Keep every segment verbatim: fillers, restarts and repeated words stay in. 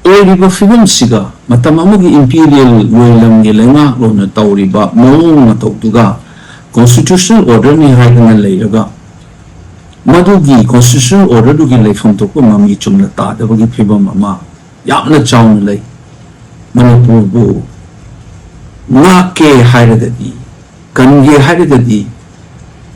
ꯑꯣꯏꯔꯤꯕ ꯐꯤꯕꯝꯁꯤꯒ ꯃꯇꯝ ꯑꯃꯒꯤ imperial ꯂꯣꯏꯂꯝꯒꯤ ꯂꯩꯉꯥꯛꯂꯣꯟꯅ ꯇꯧꯔꯤꯕ ꯃꯑꯣꯡ ꯃꯇꯧꯗꯨꯒ constitutional orderꯅꯤ ꯍꯥꯏꯗꯨꯅ ꯂꯩꯔꯒ, ꯃꯗꯨꯒꯤ constitutional orderꯗꯨꯒꯤ ꯂꯩꯐꯝ ꯊꯣꯛꯄ ꯃꯃꯤ ꯆꯨꯝꯅ ꯇꯥꯗꯕꯒꯤ ꯐꯤꯕꯝ ꯑꯃ ꯌꯥꯝꯅ ꯆꯥꯎꯅ ꯂꯩ꯫ ꯃꯅꯤꯄꯨꯔꯕꯨ ꯉꯥꯛꯀꯦ ꯍꯥꯏꯔꯒꯗꯤ, ꯀꯟꯒꯦ ꯍꯥꯏꯔꯒꯗꯤ,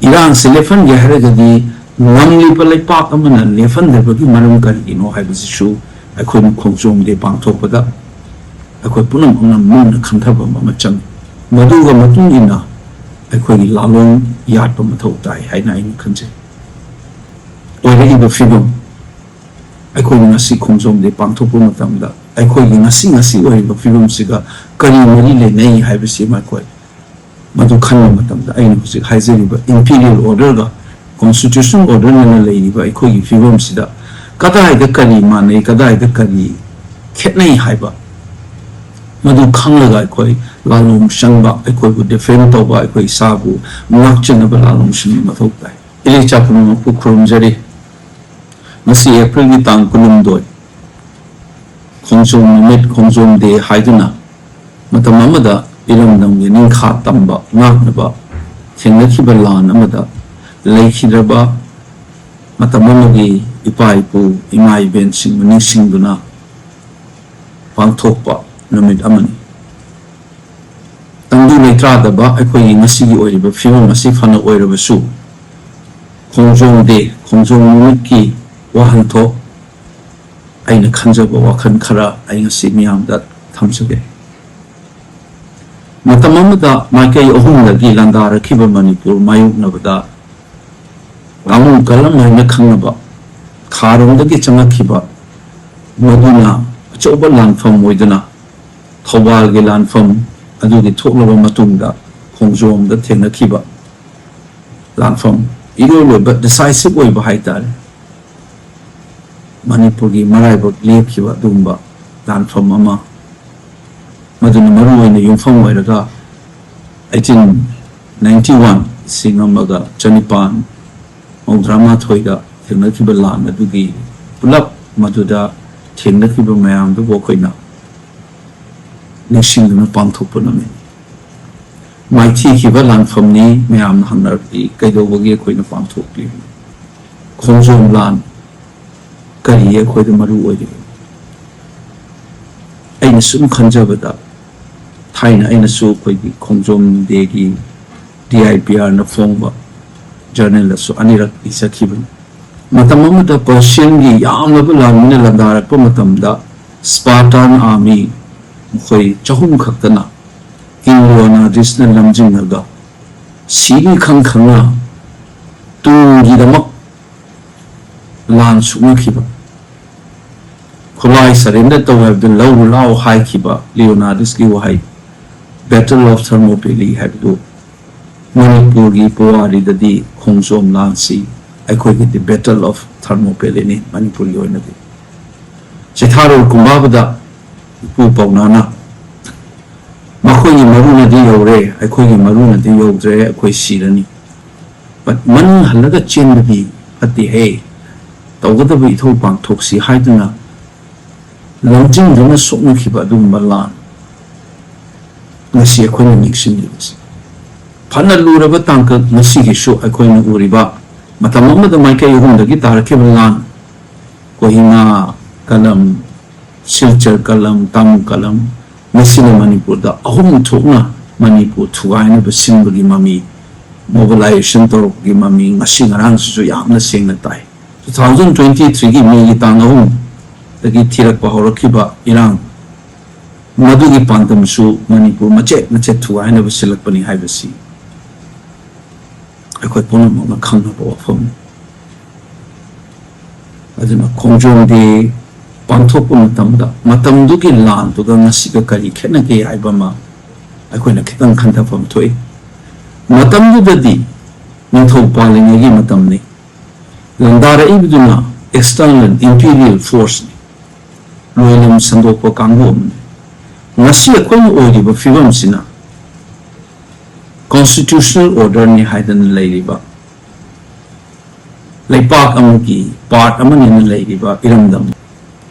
ꯏꯔꯥꯡꯁꯦ ꯂꯦꯞꯍꯟꯒꯦ ꯍꯥꯏꯔꯒꯗꯤ, ꯉꯝꯂꯤꯕ ꯂꯩꯄꯥꯛ ꯑꯃꯅ ꯂꯦꯞꯍꯟꯗꯕꯒꯤ ꯃꯔꯝ ꯀꯔꯤꯒꯤꯅꯣ ꯍꯥꯏꯕꯁꯤꯁꯨ ꯑꯩꯈꯣꯏꯅ ꯈꯣꯡꯖꯣꯝ ꯗꯦ ꯄꯥꯡꯊꯣꯛꯄꯗ ꯑꯩꯈꯣꯏ ꯄꯨꯝꯅꯃꯛꯅ ꯃꯨꯟꯅ ꯈꯟꯊꯕ ꯑꯃ ꯆꯪꯏ꯫ ꯃꯗꯨꯒ ꯃꯇꯨꯡ ꯏꯟꯅ ꯑꯩꯈꯣꯏꯒꯤ ꯂꯥꯂꯣꯡ ꯌꯥꯠꯄ ꯃꯊꯧ ꯇꯥꯏ ꯍꯥꯏꯅ ꯑꯩꯅ ꯈꯟꯖꯩ꯫ ꯑꯣꯏꯔꯛꯏꯕ ꯐꯤꯕꯝ, ꯑꯩꯈꯣꯏꯅ ꯉꯁꯤ ꯈꯣꯡꯖꯣꯝ ꯗꯦ ꯄꯥꯡꯊꯣꯛꯄ ꯃꯇꯝꯗ ꯑꯩꯈꯣꯏꯒꯤ ꯉꯁꯤ ꯉꯁꯤ ꯑꯣꯏꯔꯤꯕ ꯐꯤꯕꯝꯁꯤꯒ ꯀꯔꯤ ꯃꯔꯤ ꯂꯩꯅꯩ ꯍꯥꯏꯕꯁꯤ ꯑꯃ ꯑꯩꯈꯣꯏ ꯃꯗꯨ ꯈꯟꯕ ꯃꯇꯝꯗ, ꯑꯩꯅ ꯍꯧꯖꯤꯛ ꯍꯥꯏꯖꯔꯤꯕ imperial orderꯒ constitutional orderꯅ ꯂꯩꯔꯤꯕ ꯑꯩꯈꯣꯏꯒꯤ ꯐꯤꯕꯝꯁꯤꯗ ꯀꯗꯥꯏꯗ ꯀꯔꯤ ꯃꯥꯟꯅꯩ, ꯀꯗꯥꯏꯗ ꯀꯔꯤ ꯈꯦꯠꯅꯩ ꯍꯥꯏꯕ ꯃꯗꯨ ꯈꯪꯂꯒ ꯑꯩꯈꯣꯏ ꯂꯥꯂꯣꯡ ꯆꯪꯕ, ꯑꯩꯈꯣꯏꯕꯨ defend ꯇꯧꯕ, ꯑꯩꯈꯣꯏ ꯏꯁꯥꯕꯨ ꯉꯥꯛꯆꯅꯕ ꯂꯥꯂꯣꯡ ꯆꯪꯕ ꯃꯊꯧ ꯇꯥꯏ꯫ ꯏꯂꯤꯆꯥ ꯄꯨꯝꯅꯃꯛꯄꯨ ꯈꯨꯔꯨꯝꯖꯔꯤ꯫ ꯉꯁꯤ ꯑꯦꯄ꯭ꯔꯤꯜꯒꯤ ꯇꯥꯡ ꯀꯨꯟꯍꯨꯝꯗꯣꯏ, ꯈꯣꯡꯖꯣꯝ ꯅꯨꯃꯤꯠ, ꯈꯣꯡꯖꯣꯝ ꯗꯦ ꯍꯥꯏꯗꯨꯅ ꯃꯇꯝ ꯑꯃꯗ ꯏꯔꯝꯗꯝꯒꯤ ꯅꯤꯡꯈꯥ ꯇꯝꯕ ꯉꯥꯛꯅꯕ ꯊꯦꯡꯅꯈꯤꯕ ꯂꯥꯟ ꯑꯃꯗ ꯂꯩꯈꯤꯗ꯭ꯔꯕ ꯃꯇꯝ ꯑꯃꯒꯤ ꯏꯄꯥ ꯏꯄꯨ, ꯏꯃꯥ ꯏꯕꯦꯟꯁꯤꯡꯕꯨ ꯅꯤꯡꯁꯤꯡꯗꯨꯅ ꯄꯥꯡꯊꯣꯛꯄ ꯅꯨꯃꯤꯠ ꯑꯃꯅꯤ꯫ ꯇꯪꯗꯨ ꯂꯩꯇꯥꯗꯕ ꯑꯩꯈꯣꯏꯒꯤ ꯉꯁꯤꯒꯤ ꯑꯣꯏꯔꯤꯕ ꯐꯤꯕꯝ ꯑꯁꯤ ꯐꯅ ꯑꯣꯏꯔꯕꯁꯨ, ꯈꯣꯡꯖꯣꯝ ꯗꯦ, ꯈꯣꯡꯖꯣꯝ ꯅꯨꯃꯤꯠꯀꯤ ꯋꯥꯍꯟꯊꯣꯛ, ꯑꯩꯅ ꯈꯟꯖꯕ ꯋꯥꯈꯜ ꯈꯔ ꯑꯩ ꯉꯁꯤ ꯃꯤꯌꯥꯝꯗ ꯊꯝꯖꯒꯦ꯫ ꯃꯇꯝ ꯑꯃꯗ ꯃꯥꯏꯀꯩ ꯑꯍꯨꯝꯗꯒꯤ ꯂꯥꯟꯗꯥꯔꯛꯈꯤꯕ ꯃꯅꯤꯄꯨꯔ ꯃꯥꯌꯣꯛꯅꯕꯗ ꯇꯥꯃꯨ ꯀꯂꯝ ꯍꯥꯏꯅ ꯈꯪꯅꯕ ꯈꯥꯔꯣꯝꯗꯒꯤ ꯆꯪꯂꯛꯈꯤꯕ, ꯃꯗꯨꯅ ꯑꯆꯧꯕ ꯂꯥꯟꯐꯝ ꯑꯣꯏꯗꯨꯅ ꯊꯧꯕꯥꯜꯒꯤ ꯂꯥꯟꯐꯝ ꯑꯗꯨꯒꯤ ꯊꯣꯛꯂꯕ ꯃꯇꯨꯡꯗ ꯈꯣꯡꯖꯣꯝꯗ ꯊꯦꯡꯅꯈꯤꯕ ꯂꯥꯟꯐꯝ, ꯏꯔꯣꯏ ꯂꯣꯏꯕ decisive ꯑꯣꯏꯕ ꯍꯥꯏꯇꯥꯔꯦ, ꯃꯅꯤꯄꯨꯔꯒꯤ ꯃꯔꯥꯏꯕꯛ ꯂꯦꯞꯈꯤꯕ ꯑꯗꯨꯒꯨꯝꯕ ꯂꯥꯟꯐꯝ ꯑꯃ, ꯃꯗꯨꯅ ꯃꯔꯨ ꯑꯣꯏꯅ ꯌꯨꯝꯐꯝ ꯑꯣꯏꯔꯒ eighteen ninety one, ꯂꯤꯁꯤꯡ ꯑꯃꯒ ꯆꯅꯤꯄꯥꯟ ꯃꯧꯗ꯭ꯔꯥ ꯃꯥꯊꯣꯏꯗ ꯊꯦꯡꯅꯈꯤꯕ ꯂꯥꯟ ꯑꯗꯨꯒꯤ ꯄꯨꯂꯞ ꯃꯗꯨꯗ ꯊꯦꯡꯅꯈꯤꯕ ꯃꯌꯥꯝꯗꯨꯕꯨ ꯑꯩꯈꯣꯏꯅ ꯅꯤꯡꯁꯤꯡꯗꯨꯅ ꯄꯥꯡꯊꯣꯛꯄ ꯅꯨꯃꯤꯠꯅꯤ꯫ ꯃꯥꯏꯊꯤꯈꯤꯕ ꯂꯥꯟꯐꯝꯅꯤ ꯃꯌꯥꯝꯅ ꯍꯪꯅꯔꯛꯂꯤ, ꯀꯩꯗꯧꯕꯒꯤ ꯑꯩꯈꯣꯏꯅ ꯄꯥꯡꯊꯣꯛꯂꯤ? ꯈꯣꯡꯖꯣꯝ ꯂꯥꯟ ꯀꯔꯤ ꯑꯩꯈꯣꯏꯗ ꯃꯔꯨ ꯑꯣꯏꯔꯤꯕꯅꯣ? ꯑꯩꯅ ꯁꯨꯝ ꯈꯟꯖꯕꯗ, ꯊꯥꯏꯅ ꯑꯩꯅꯁꯨ ꯑꯩꯈꯣꯏꯒꯤ ꯈꯣꯡꯖꯣꯝ ꯗꯦꯒꯤ ꯗꯤ ꯑꯥꯏ ꯄꯤ ꯑꯥꯔꯅ ꯐꯣꯡꯕ ꯖꯔꯅꯦꯜꯗꯁꯨ ꯑꯅꯤꯔꯛ ꯏꯖꯈꯤꯕꯅꯤ꯫ ꯃꯇꯝ ꯑꯃꯗ ꯄꯔꯁꯤꯌꯟꯒꯤ ꯌꯥꯝꯂꯕ ꯂꯥꯟꯃꯤꯅ ꯂꯥꯟꯗꯥꯔꯛꯄ ꯃꯇꯝꯗ ꯁ꯭ꯄꯥꯔꯇꯥꯟ ꯑꯥꯔꯃꯤ ꯃꯈꯣꯏ ꯆꯍꯨꯝ ꯈꯛꯇꯅ ꯀꯤꯡ ꯂꯤꯑꯣꯅꯥꯔꯗꯤꯁꯅ ꯂꯝꯖꯤꯡꯉꯒ ꯁꯤꯅꯤ ꯈꯪ ꯈꯪꯅ ꯇꯨꯡꯒꯤꯗꯃꯛ ꯂꯥꯟ ꯁꯣꯛꯅꯈꯤꯕ, ꯈꯨꯠꯂꯥꯏ ꯁꯔꯦꯟꯗꯔ ꯇꯧ ꯍꯥꯏꯕꯗꯨ ꯂꯧꯔꯨ ꯂꯥꯎ ꯍꯥꯏꯈꯤꯕ ꯂꯤꯑꯣꯅꯥꯔꯗꯤꯁꯀꯤ ꯋꯥꯍꯩ, ꯕꯦꯇꯜ ꯑꯣꯐ ꯊꯔꯃꯣꯄꯦꯂꯤ ꯍꯥꯏꯕꯗꯨ ꯃꯅꯤꯄꯨꯔꯒꯤ ꯄꯨꯋꯥꯔꯤꯗꯗꯤ ꯈꯣꯡꯖꯣꯝ ꯂꯥꯟꯁꯤ ꯑꯩꯈꯣꯏꯒꯤꯗꯤ ꯕꯦꯇꯜ ꯑꯣꯐ ꯊꯔꯃꯣꯄꯦꯂꯤꯅꯤ ꯃꯅꯤꯄꯨꯔꯒꯤ ꯑꯣꯏꯅꯗꯤ꯫ ꯆꯤꯊꯥꯔꯣꯜ ꯀꯨꯝꯕꯥꯕꯗ ꯏꯄꯨ ꯄꯥꯎꯅꯥꯅ ꯃꯈꯣꯏꯒꯤ ꯃꯔꯨꯅꯗꯤ ꯌꯧꯔꯦ, ꯑꯩꯈꯣꯏꯒꯤ ꯃꯔꯨꯅꯗꯤ ꯌꯧꯗ꯭ꯔꯦ, ꯑꯩꯈꯣꯏ ꯁꯤꯔꯅꯤ꯫ But ꯃꯅꯤꯡ ꯍꯜꯂꯒ ꯆꯦꯟꯕꯗꯤ ꯐꯠꯇꯦꯍꯦ, ꯇꯧꯒꯗꯕ ꯏꯊꯧ ꯄꯥꯡꯊꯣꯛꯁꯤ ꯍꯥꯏꯗꯨꯅ ꯂꯝꯖꯤꯡꯗꯨꯅ ꯁꯣꯛꯅꯈꯤꯕ ꯑꯗꯨꯒꯨꯝꯕ ꯂꯥꯟ ꯉꯁꯤ ꯑꯩꯈꯣꯏꯅ ꯅꯤꯡꯁꯤꯡꯂꯤꯕꯁꯤ꯫ ꯐꯅ ꯂꯨꯔꯕ ꯇꯥꯡꯀꯛ ꯉꯁꯤꯒꯤꯁꯨ ꯑꯩꯈꯣꯏꯅ ꯎꯔꯤꯕ ꯃꯇꯝ ꯑꯃꯗ ꯃꯥꯏꯀꯩ ꯑꯍꯨꯝꯗꯒꯤ ꯇꯥꯔꯛꯈꯤꯕ ꯂꯥꯟ, ꯀꯣꯍꯤꯃꯥ, ꯀꯂꯝ, ꯁꯤꯜꯆꯔ ꯀꯂꯝ, ꯇꯥꯃꯨ ꯀꯂꯝ, ꯃꯁꯤꯅ ꯃꯅꯤꯄꯨꯔꯗ ꯑꯍꯨꯝ ꯊꯣꯛꯅ ꯃꯅꯤꯄꯨꯔ ꯊꯨꯒꯥꯏꯅꯕ ꯁꯤꯟꯕꯒꯤ ꯃꯃꯤ, ꯃꯣꯕꯤꯂꯥꯏꯖꯦꯁꯟ ꯇꯧꯔꯛꯄꯒꯤ ꯃꯃꯤ ꯉꯁꯤ ꯉꯔꯥꯡꯁꯤꯁꯨ ꯌꯥꯝꯅ ꯁꯦꯡꯅ ꯇꯥꯏ꯫ Two thousand twenty threeꯒꯤ ꯃꯦꯒꯤ ꯇꯥꯡ ꯑꯍꯨꯝꯗꯒꯤ ꯊꯤꯔꯛꯄ ꯍꯧꯔꯛꯈꯤꯕ ꯏꯔꯥꯡ, ꯃꯗꯨꯒꯤ ꯄꯥꯟꯗꯝꯁꯨ ꯃꯅꯤꯄꯨꯔ ꯃꯆꯦꯠ ꯃꯆꯦꯠ ꯊꯨꯒꯥꯏꯅꯕ ꯁꯤꯜꯂꯛꯄꯅꯤ ꯍꯥꯏꯕꯁꯤ ꯑꯩꯈꯣꯏ ꯄꯨꯝꯅꯃꯛꯅ ꯈꯪꯅꯕ ꯋꯥꯐꯝꯅꯤ꯫ ꯑꯗꯨꯅ ꯈꯣꯡꯖꯣꯝ ꯗꯦ ꯄꯥꯡꯊꯣꯛꯄ ꯃꯇꯝꯗ ꯃꯇꯝꯗꯨꯒꯤ ꯂꯥꯟꯗꯨꯒ ꯉꯁꯤꯒ ꯀꯔꯤ ꯈꯦꯠꯅꯒꯦ ꯍꯥꯏꯕ ꯑꯃ ꯑꯩꯈꯣꯏꯅ ꯈꯤꯇꯪ ꯈꯟꯊꯐꯝ ꯊꯣꯛꯏ꯫ ꯃꯇꯝꯗꯨꯗꯗꯤ ꯅꯤꯡꯊꯧ ꯄꯥꯜꯂꯤꯉꯩꯒꯤ ꯃꯇꯝꯅꯤ꯫ ꯂꯥꯟꯗꯥꯔꯛꯏꯕꯗꯨꯅ external imperial forceꯅꯤ, ꯂꯣꯏꯂꯝ ꯁꯟꯗꯣꯛꯄ ꯀꯥꯡꯕꯨ ꯑꯃꯅꯤ꯫ ꯉꯁꯤ ꯑꯩꯈꯣꯏꯅ ꯑꯣꯏꯔꯤꯕ ꯐꯤꯕꯝꯁꯤꯅ constitutional orderꯅꯤ ꯍꯥꯏꯗꯅ ꯂꯩꯔꯤꯕ ꯂꯩꯄꯥꯛ ꯑꯃꯒꯤ part ꯑꯃꯅꯤꯅ ꯂꯩꯔꯤꯕ ꯏꯔꯝꯗꯝ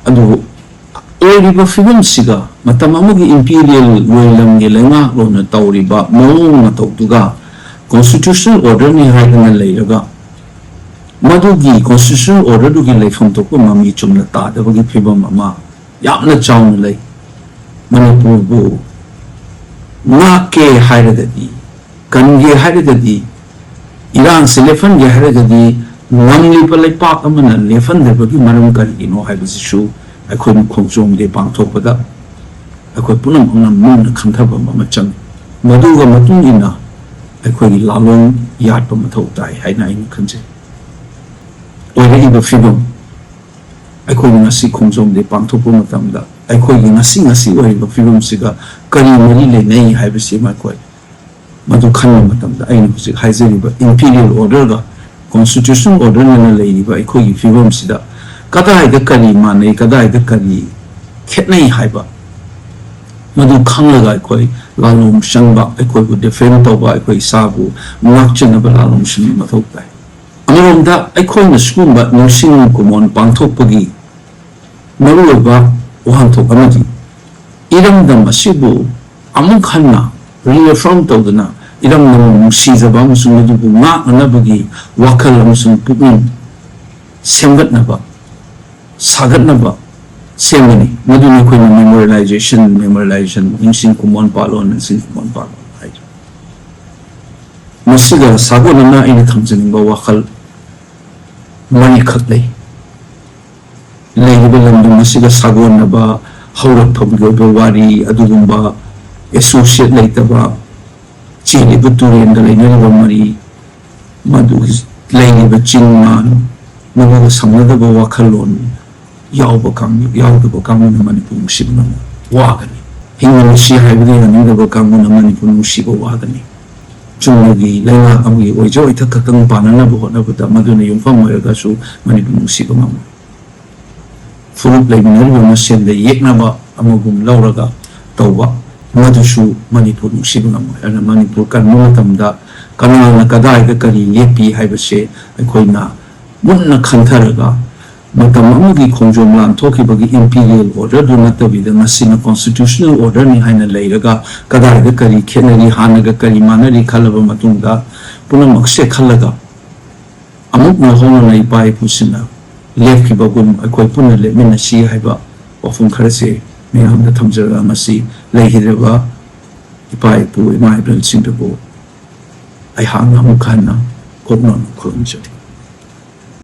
ꯑꯗꯨꯕꯨ ꯑꯣꯏꯔꯤꯕ ꯐꯤꯕꯝꯁꯤꯒ ꯃꯇꯝ ꯑꯃꯒꯤ imperial ꯂꯣꯏꯂꯝꯒꯤ ꯂꯩꯉꯥꯛꯂꯣꯟꯅ ꯇꯧꯔꯤꯕ ꯃꯑꯣꯡ ꯃꯇꯧꯗꯨꯒ constitutional order ꯅꯤ ꯍꯥꯏꯗꯅ ꯂꯩꯔꯒ ꯃꯗꯨꯒꯤ constitutional order ꯗꯨꯒꯤ ꯂꯩꯐꯝ ꯊꯣꯛꯄ ꯃꯃꯤ ꯆꯨꯝꯅ ꯇꯥꯗꯕꯒꯤ ꯐꯤꯕꯝ ꯑꯃ ꯌꯥꯝꯅ ꯆꯥꯎꯅ ꯂꯩ꯫ ꯃꯅꯤꯄꯨꯔꯕꯨ ꯉꯥꯛꯀꯦ ꯍꯥꯏꯔꯒꯗꯤ, ꯀꯟꯒꯦ ꯍꯥꯏꯔꯒꯗꯤ, ꯏꯔꯥꯡꯁꯦ ꯂꯦꯞꯍꯟꯒꯦ ꯍꯥꯏꯔꯒꯗꯤ ꯉꯝꯂꯤꯕ ꯂꯩꯄꯥꯛ ꯑꯃꯅ ꯂꯦꯞꯍꯟꯗꯕꯒꯤ ꯃꯔꯝ ꯀꯔꯤꯒꯤꯅꯣ ꯍꯥꯏꯕꯁꯤꯁꯨ ꯑꯩꯈꯣꯏꯅ ꯈꯣꯡꯖꯣꯝ ꯗꯦ ꯄꯥꯡꯊꯣꯛꯄꯗ ꯑꯩꯈꯣꯏ ꯄꯨꯝꯅꯃꯛꯅ ꯃꯨꯟꯅ ꯈꯟꯊꯕ ꯑꯃ ꯆꯪꯏ꯫ ꯃꯗꯨꯒ ꯃꯇꯨꯡ ꯏꯟꯅ ꯑꯩꯈꯣꯏꯒꯤ ꯂꯥꯂꯣꯡ ꯌꯥꯠꯄ ꯃꯊꯧ ꯇꯥꯏ ꯍꯥꯏꯅ ꯑꯩꯅ ꯈꯟꯖꯩ꯫ ꯑꯣꯏꯔꯛꯏꯕ ꯐꯤꯕꯝ, ꯑꯩꯈꯣꯏꯅ ꯉꯁꯤ ꯈꯣꯡꯖꯣꯝ ꯗꯦ ꯄꯥꯡꯊꯣꯛꯄ ꯃꯇꯝꯗ ꯑꯩꯈꯣꯏꯒꯤ ꯉꯁꯤ ꯉꯁꯤ ꯑꯣꯏꯔꯤꯕ ꯐꯤꯕꯝꯁꯤꯒ ꯀꯔꯤ ꯃꯔꯤ ꯂꯩꯅꯩ ꯍꯥꯏꯕꯁꯤ ꯑꯃ ꯑꯩꯈꯣꯏ ꯃꯗꯨ ꯈꯟꯕ ꯃꯇꯝꯗ ꯑꯩꯅ ꯍꯧꯖꯤꯛ ꯍꯥꯏꯖꯔꯤꯕ imperial order ꯒ constitutional order ꯅ ꯂꯩꯔꯤꯕ ꯑꯩꯈꯣꯏꯒꯤ ꯐꯤꯕꯝꯁꯤꯗ ꯀꯗꯥꯏꯗ ꯀꯔꯤ ꯃꯥꯟꯅꯩ, ꯀꯗꯥꯏꯗ ꯀꯔꯤ ꯈꯦꯠꯅꯩ ꯍꯥꯏꯕ ꯃꯗꯨ ꯈꯪꯂꯒ ꯑꯩꯈꯣꯏ ꯂꯥꯂꯣꯡ ꯆꯪꯕ, ꯑꯩꯈꯣꯏꯕꯨ defend ꯇꯧꯕ, ꯑꯩꯈꯣꯏ ꯏꯁꯥꯕꯨ ꯉꯥꯛꯆꯅꯕ ꯂꯥꯂꯣꯡ ꯆꯪꯕ ꯃꯊꯧ ꯇꯥꯏ꯫ ꯑꯃꯔꯣꯝꯗ ꯑꯩꯈꯣꯏꯅ ꯁꯤꯒꯨꯝꯕ ꯅꯤꯡꯁꯤꯡ ꯀꯨꯝꯑꯣꯟ ꯄꯥꯡꯊꯣꯛꯄꯒꯤ ꯃꯔꯨꯑꯣꯏꯕ ꯋꯥꯍꯟꯊꯣꯛ ꯑꯃꯗꯤ ꯏꯔꯝꯗꯝ ꯑꯁꯤꯕꯨ ꯑꯃꯨꯛ ꯍꯟꯅ reaffirm ꯇꯧꯗꯨꯅ ꯏꯔꯝꯗꯝꯕꯨ ꯅꯨꯡꯁꯤꯖꯕ ꯑꯃꯁꯨꯡ ꯃꯗꯨꯕꯨ ꯉꯥꯛꯅꯅꯕꯒꯤ ꯋꯥꯈꯜ ꯑꯃꯁꯨꯡ ꯄꯨꯛꯅꯤꯡ ꯁꯦꯝꯒꯠꯅꯕ, ꯁꯥꯒꯠꯅꯕ ꯁꯦꯝꯒꯅꯤ꯫ ꯃꯗꯨꯅ ꯑꯩꯈꯣꯏꯅ memorialization, memorialization, ꯅꯤꯡꯁꯤꯡ ꯀꯨꯝꯑꯣꯟ ꯄꯥꯂꯣꯟ, ꯅꯤꯡꯁꯤꯡ ꯀꯨꯝꯑꯣꯟ ꯄꯥꯂꯣꯟ ꯍꯥꯏꯔꯤ꯫ ꯃꯁꯤꯒ ꯁꯥꯒꯣꯟꯅꯅ ꯑꯩꯅ ꯊꯝꯖꯅꯤꯡꯕ ꯋꯥꯈꯜ ꯃꯔꯤꯈꯛ ꯂꯩ꯫ ꯂꯩꯔꯤꯕ ꯂꯝꯗꯝ ꯑꯁꯤꯒ ꯁꯥꯒꯣꯟꯅꯕ ꯍꯧꯔꯛꯐꯝꯒꯤ ꯑꯣꯏꯕ ꯋꯥꯔꯤ ꯑꯗꯨꯒꯨꯝꯕ associate ꯂꯩꯇꯕ, ꯆꯦꯜꯂꯤꯕ ꯇꯨꯔꯦꯜꯒ ꯂꯩꯅꯔꯤꯕ ꯃꯔꯤ, ꯃꯗꯨꯒꯤ ꯂꯩꯔꯤꯕ ꯆꯤꯡ ꯃꯥꯟ, ꯃꯗꯨꯒ ꯁꯝꯅꯗꯕ ꯋꯥꯈꯜꯂꯣꯟ ꯌꯥꯎꯕ ꯀꯥꯡꯕꯨ, ꯌꯥꯎꯗꯕ ꯀꯥꯡꯕꯨꯅ ꯃꯅꯤꯄꯨꯔ ꯅꯨꯡꯁꯤꯕ ꯉꯝꯃꯣꯏ, ꯋꯥꯒꯅꯤ꯫ ꯍꯤꯡꯕ ꯅꯨꯡꯁꯤ ꯍꯥꯏꯕꯗ ꯌꯥꯅꯤꯡꯗꯕ ꯀꯥꯡꯕꯨꯅ ꯃꯅꯤꯄꯨꯔ ꯅꯨꯡꯁꯤꯕ ꯋꯥꯒꯅꯤ꯫ ꯆꯨꯝꯅꯒꯤ ꯂꯩꯉꯥꯛ ꯑꯃꯒꯤ ꯑꯣꯏꯖ ꯑꯣꯏꯊꯛ ꯈꯛꯇꯪ ꯄꯥꯟꯅꯅꯕ ꯍꯣꯠꯅꯕꯗ ꯃꯗꯨꯅ ꯌꯨꯝꯐꯝ ꯑꯣꯏꯔꯒꯁꯨ ꯃꯅꯤꯄꯨꯔ ꯅꯨꯡꯁꯤꯕ ꯉꯝꯃꯣꯏ꯫ ꯐꯨꯔꯨꯞ ꯂꯩꯃꯤꯟꯅꯔꯤꯕ ꯃꯁꯦꯟꯗ ꯌꯦꯛꯅꯕ ꯑꯃꯒꯨꯝ ꯂꯧꯔꯒ ꯇꯧꯕ, ꯃꯗꯨꯁꯨ ꯃꯅꯤꯄꯨꯔ ꯅꯨꯡꯁꯤꯕ ꯉꯝꯃꯣꯏ꯫ ꯑꯗꯨꯅ ꯃꯅꯤꯄꯨꯔ ꯀꯟꯕ ꯃꯇꯝꯗ ꯀꯅꯥꯅ ꯀꯗꯥꯏꯗ ꯀꯔꯤ ꯂꯦꯞꯄꯤ ꯍꯥꯏꯕꯁꯦ ꯑꯩꯈꯣꯏꯅ ꯃꯨꯟꯅ ꯈꯟꯊꯔꯒ ꯃꯇꯝ ꯑꯃꯒꯤ ꯈꯣꯡꯖꯣꯝ ꯂꯥꯟ ꯊꯣꯛꯈꯤꯕꯒꯤ imperial order ꯗꯨ ꯅꯠꯇꯕꯤꯗ ꯃꯁꯤꯅ constitutional order ꯅꯤ ꯍꯥꯏꯅ ꯂꯩꯔꯒ ꯀꯗꯥꯏꯗ ꯀꯔꯤ ꯈꯦꯠꯅꯔꯤ, ꯍꯥꯟꯅꯒ ꯀꯔꯤ ꯃꯥꯟꯅꯔꯤ ꯈꯜꯂꯕ ꯃꯇꯨꯡꯗ ꯄꯨꯝꯅꯃꯛꯁꯦ ꯈꯜꯂꯒ ꯑꯃꯨꯛ ꯅꯧꯍꯧꯅꯅ ꯏꯄꯥ ꯏꯄꯨꯁꯤꯡꯅ ꯂꯦꯞꯈꯤꯕꯒꯨꯝ ꯑꯩꯈꯣꯏ ꯄꯨꯟꯅ ꯂꯦꯞꯃꯤꯟꯅꯁꯤ ꯍꯥꯏꯕ ꯋꯥꯐꯝ ꯈꯔꯁꯦ ꯃꯌꯥꯝꯗ ꯊꯝꯖꯔꯒ ꯃꯁꯤ ꯂꯩꯈꯤꯗ꯭ꯔꯕ ꯏꯄꯥ ꯏꯄꯨ ꯏꯃꯥ ꯏꯕꯦꯜꯁꯤꯡꯗꯕꯨ ꯑꯩꯍꯥꯛꯅ ꯑꯃꯨꯛ ꯍꯟꯅ ꯀꯣꯛꯅꯅ ꯈꯨꯔꯨꯝꯖꯔꯤ꯫